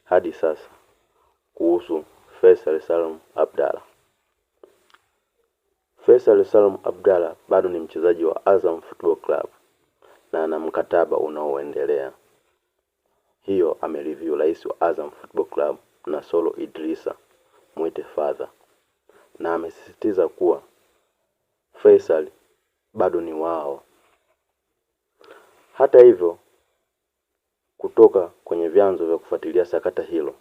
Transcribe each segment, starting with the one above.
hadi sasa kuhusu Feisal Salum Abdalla. Feisal Salum Abdalla bado ni mchezaji wa Azam Football Club na ana mkataba unaoendelea. Hiyo amereview rais wa Azam Football Club Nasolo Idrisa mwite father, na amesisitiza kuwa Feisal bado ni wao. Hata hivyo, kutoka kwenye vyanzo vya kufuatilia sakata hilo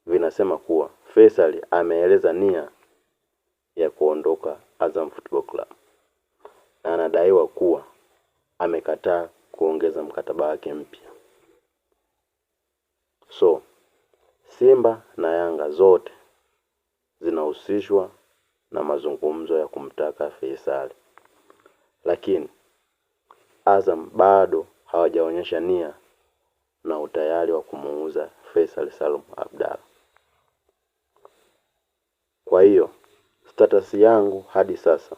vinasema kuwa Feisal ameeleza nia ya kuondoka Azam Football Club na anadaiwa kuwa amekataa kuongeza mkataba wake mpya. So Simba na Yanga zote zinahusishwa na mazungumzo ya kumtaka Feisal, lakini Azam bado hawajaonyesha nia na utayari wa kumuuza Feisal Salum Abdalla. Kwa hiyo status yangu hadi sasa,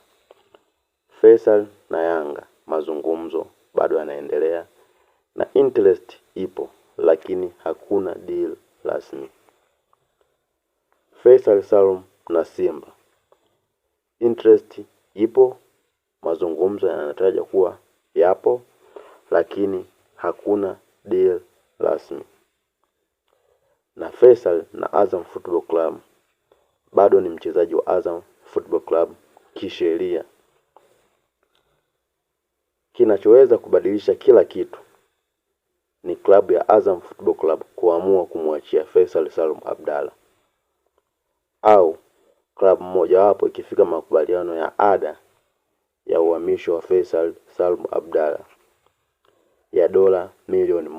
Feisal na Yanga mazungumzo bado yanaendelea na interest ipo, lakini hakuna deal rasmi. Feisal Salum na Simba interest ipo, mazungumzo yanataja kuwa yapo, lakini hakuna deal rasmi. Na Feisal na Azam Football Club bado ni mchezaji wa Azam Football Club kisheria. Kinachoweza kubadilisha kila kitu ni klabu ya Azam Football Club kuamua kumwachia Feisal Salum Abdalla au klabu mojawapo ikifika makubaliano ya ada ya uhamisho wa Feisal Salum Abdalla ya $1 milioni.